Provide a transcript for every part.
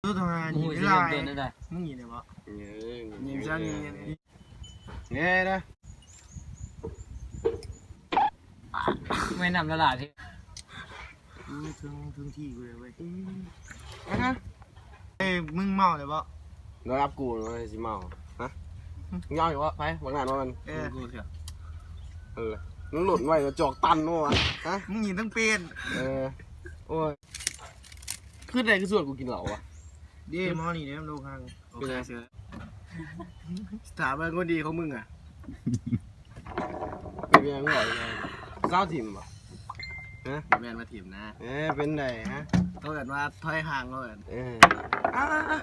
ໂອ້ຍ ຊິເລີ່ມຕົ້ນແນວໃດ? ມຶງຍິງໄດ້ບໍ່? ຍິງຊະ ຍິງ ຍິງ ຍິງ ແງ່ນະ ແມ່ນນຳລະລາຍ ເທິງ ເທິງທີ່ກູເລີຍເວີຍ. ອືມ ອະຮະ ເອີຍ ມຶງເມົາແລ້ວບໍ່? ລະດັບກູມັນຊິເມົາ ຮະ? ເມົາຢູ່ບໍ່? ໄປ ບັກນັ້ນວ່າມັນ ເອີ ເອີ ມັນຫຼຸດໄວ້ກະຈອກຕັນບໍ່ວະ? ຮະ? ມຶງຍິງຕັ້ງເປັນ ເອີ ໂອ້ຍ ຄືໃດຄືຊວນກູກິນເຫຼົ້າວະ? ເດ້ ໝໍນີ້ເດ້ ໂລກຮັງ ໂອເຄ ເຊື່ອ ສະຖາບັນຄົນດີຂອງມຶງອະ ເປັນຫຍັງເວົ້າຫຍັງ ສາວຖິ້ມບໍ່? ຮະ ບໍ່ແມ່ນວ່າຖິ້ມນະ ເອີ ເປັນໃດຮະ? ເຂົາເອີ້ນວ່າຖອຍຫ່າງ ເຂົາເອີ້ນ ເອີ ອາ ອາ ອາ ອາ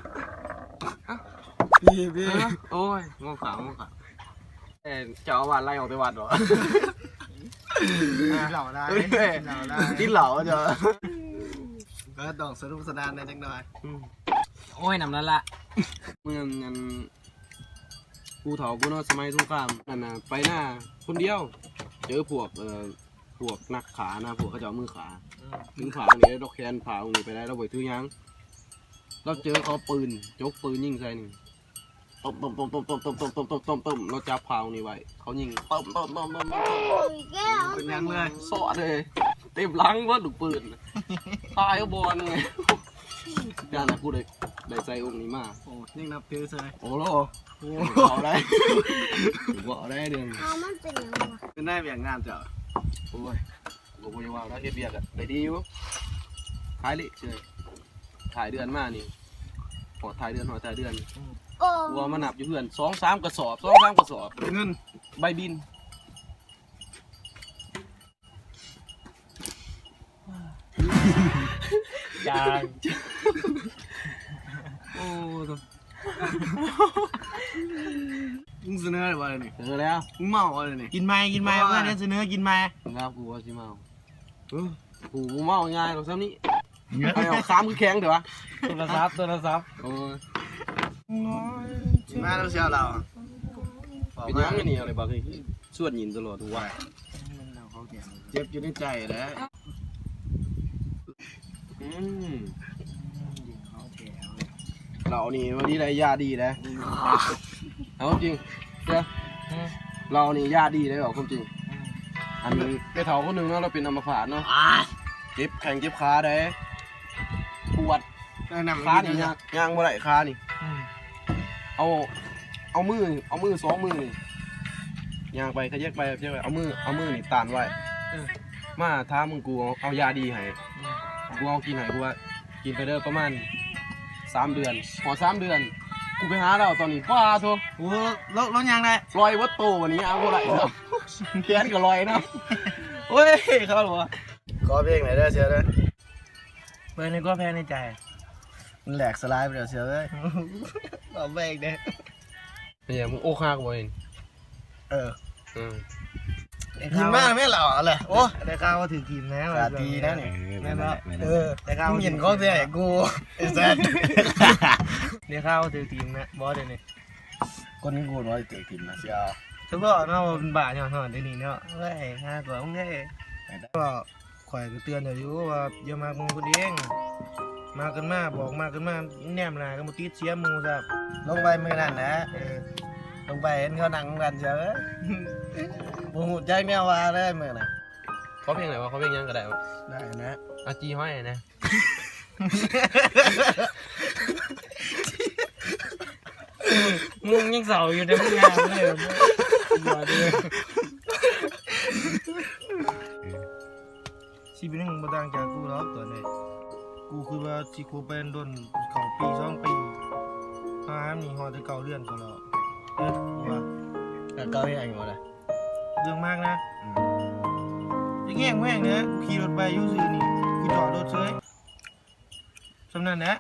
ອາ ໂອ້ຍ ງໍຂາວ ງໍຂາວ. ເອີ ເຈົ້າອາວາດໄລ່ອອກແຕ່ວັດບໍ່? ກິນເຫຼົ້າໄດ້ ກິນເຫຼົ້າໄດ້ ກິນເຫຼົ້າເຈົ້າ ກໍຕ້ອງສະໜຸກສະໜານແດ່ຈັກໜ່ອຍ. ອືມ ໂອ້ຍ ນຳລະລະ ເມື່ອນັ້ນ ຜູ້ເຖົ້າຜູ້ນ້ອຍສະໄໝສົງຄາມນັ້ນນະ ໄປນາຄົນດຽວ ເຈີພວກ ເອີ ພວກນັກຂ້ານະ ພວກເຂົາເຈົ້າເອົາມືຂ້າ ອືມ ດຶງຜ້ານີ້ ດອກແຂນຜ້ານີ້ໄປໄດ້ ລາວບໍ່ໄດ້ຖືຫຍັງ ລາວເຈີເຂົາເອົາປືນ ຈົກປືນຍິງໃສ່ນີ້ ລາວຈັບຜ້ານີ້ໄວ້ ເຂົາຍິງ ເປັນຫຍັງເລີຍ ຊອດເລີຍ ເຕັມຫຼັງເບິດລູກປືນ ຕາຍກໍບ່ອນເລີຍ. ຢ້ານນະ ກູໄດ້ ໄດ້ໃສ່ອົງນີ້ມາ ໂອ້ ຍັງນັບຖືໃສ່ ໂອ້ໂລ ໂອ້ ເວົ້າໄດ້ ເວົ້າໄດ້ເລື່ອງ ເອົາ ມັນເປັນຫຍັງວະ? ເປັນໄດ້ວຽກງານເຈົ້າ? ໂອ້ຍ ກໍບໍ່ໄດ້ວ່າ ເຮັດວຽກກະໄດ້ດີຢູ່ ຂາຍເລກເຊີຍ ທ້າຍເດືອນມານີ້ ຮອດທ້າຍເດືອນ ຮອດທ້າຍເດືອນ ອືມ ໂອ້ ກວ່າມານັບຢູ່ເຮືອນ ສອງສາມກະສອບ ສອງສາມກະສອບ ເງິນ ໃບບິນ ຈາງ ໂອ້ ມຶງສະເໜີໄດ້ບໍ່ນີ້? ສະເໜີແລ້ວ ມຶງເມົາບໍ່ນີ້? ກິນໃໝ່ ກິນໃໝ່ ເອົາ ເພື່ອນສະເໜີກິນໃໝ່ ຄັບ ກູວ່າຊິເມົາ. ເອີ ກູບໍ່ເມົາງ່າຍດອກຊ່ຳນີ້ ໄປເອົາຄາມຄືແຂງເດີວະ ໂທລະສັບ ໂທລະສັບ ໂອ້ຍ ມາແລ້ວເຊຍລາວ ເປັນຫຍັງອັນນີ້ ອະໄລບັກນີ້ ຊວນຍິງຕະຫຼອດວະ ເຈັບຢູ່ໃນໃຈແຫຼະ. ອືມ ເຫຼົ້ານີ້ມັນດີໄດ໋ ຢາດີໄດ໋ ເອົາຈິງເດີ ເຫຼົ້ານີ້ຢາດີໄດ໋ ເວົ້າຄວາມຈິງ ອັນແມ່ເຖົ້າຄົນໜຶ່ງເນາະ ລາວເປັນອຳມະພາດເນາະ ເຈັບແຂ້ງເຈັບຂາໄດ໋ ປວດ ເອີ ຂານີ້ຍ່າງ ຍ່າງບໍ່ໄດ້ ຂານີ້ ອືມ ເອົາ ເອົາມື ເອົາມືສອງມືນີ້ ຍ່າງໄປຂະແຍກໄປ ຂະແຍກໄປ ເອົາມື ເອົາມືນີ້ຕ້ານໄວ້ ເອີ ມາຖາມມຶງ ກູເອົາຢາດີໃຫ້ ອືມ ກູເອົາກິນໃຫ້ ກູວ່າ ກິນໄປເດີ ປະມານສາມເດືອນ ຮອດສາມເດືອນ ກູໄປຫາລາວຕອນນີ້ ປາໂທ້ ໂອ້ ລາວ ລາວຍ່າງໄດ້ ລອຍເບິດໂຕ ບາດນີ້ຍ່າງບໍ່ໄດ້ ແຂນກໍລອຍນຳ ໂອ້ຍ ເຂົາວ່າ ຂໍເພງໜ້ອຍເດີ ເຊຍເດີ ເບິ່ງໃນຄວາມແພງໃນໃຈ ມັນແຫຼກສະຫຼາຍໄປແລ້ວ ເຊຍເອີຍ ຂໍເພງເດີ. ເປັນຫຍັງ ມຶງອົກຫັກບໍ່ນີ້? ເອີ ເອີ ກິນມາແມ່ນລະ ເອົາແຫຼະ ໂອ້ ໄດ້ຂ່າວວ່າຖືກຖິ້ມແລ້ວ ກະດີນະນີ້ ເອີ ແມ່ນບໍ່? ເອີ ໄດ້ຂ່າວວ່າຖືກຖິ້ມ ມຶງເຫັນຂອງແທ້ກູ ໄອ້ແຊດ ໄດ້ຂ່າວວ່າຖືກຖິ້ມນະ ບໍ່ເດນີ້ ຄົນຄືກູບໍ່ຖືກຖິ້ມນະ ຊິເອົາ ສະເພາະເນາະ ວ່າເປັນບ້າຍ້ອນຮອດດຽວນີ້ເນາະ ເອີຍ ຫາຕົວມຶງເດ້ ກໍ ຂ້ອຍກໍເຕືອນເຈົ້າຢູ່ວ່າຢ່າມັກໝູ່ຄົນເອງ ມັກກັນມາ ບອກມັກກັນມາ ແນມໜ້າກັນບໍ່ຕິດ ເສຍໝູ່ຊະ ລົງໄປມື້ນັ້ນແຫຼະ ເອີ ລົງໄປເຫັນເຂົານັ່ງນຳກັນຊະ ບໍ່ຮູ້ຈັກແນວວ່າເລີຍມື້ນັ້ນ. ຂໍເພງໄດ້ບໍ່? ຂໍເພງຫຍັງກໍໄດ້ບໍ່? ໄດ້ນະ ເອົາຈີ່ຫອຍແດ່. ມຶງຍັງເສົ້າຢູ່ເດ້ ມຶງງາມເລີຍ ບໍ່ເດີ. ຊີວິດມຶງບໍ່ຕ່າງຈາກກູດອກຕອນນີ້ ກູຄິດວ່າຊິຄົບໄປດົນ ເຂົ້າປີສອງປີ ຫານີ້ຮອດແຕ່ເກົ້າເດືອນພຸ້ນແລ້ວ ເອີ ກູວ່າ ແລ້ວເກົ້າເຮັດຫຍັງຢູ່ບໍ່ລະ? ເລື່ອງມັກນະ ອືມ ຈະແຍກແມ່ງນະ ກູຂີ່ລົດໄປຢູ່ຊື່ນີ້ ກູຈອດລົດເຊີຍ ສ່ຳນັ້ນແຫຼະ.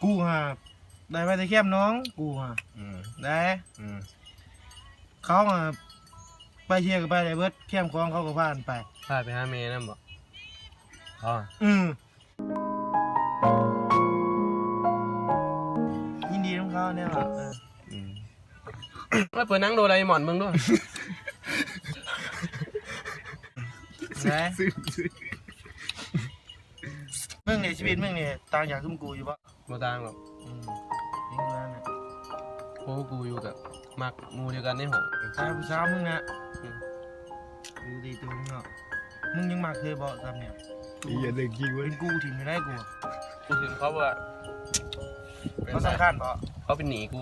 ກູຫາໄດ້ມາແຕ່ແຄມໜອງ ກູຫາ ອືມ ໄດ້ ອືມ ເຂົາຫາໄປທຽວກໍໄປໄດ້ເບິດ ແຄມຂອງເຂົາກໍພາກັນໄປ ພາໄປຫາແມ່ນຳບໍ່? ເຂົາ ອືມ ຍິນດີນຳເຂົາແນ່ວ່າ ເອີ ອືມ ມາເປີດໜັງໂດຣາເອມອນເບິ່ງດູ ໄດ້. ມຶງນີ້ ຊີວິດມຶງນີ້ຕ່າງຈາກຊຸມກູຢູ່ບໍ່? ບໍ່ຕ່າງດອກ. ອືມ ຍິງເພື່ອນນະ ໂອ້ ກູຢູ່ກະມັກໝູ່ດຽວກັນໃນຫ້ອງ ຕາຍຜູ້ສາວມຶງນະ. ອືມ ຢູ່ດີຕົວເນາະ ມຶງຍັງມັກເລີຍບໍ່? ສ່ຳນີ້ ອີ ເລື່ອງຈິງເວີ້ຍ ເປັນກູຖິ້ມໄດ້ ກູ ກູຖິ້ມເຂົາບໍ່? ເຂົາສຳຄັນບໍ່? ເຂົາເປັນໜີ້ກູ.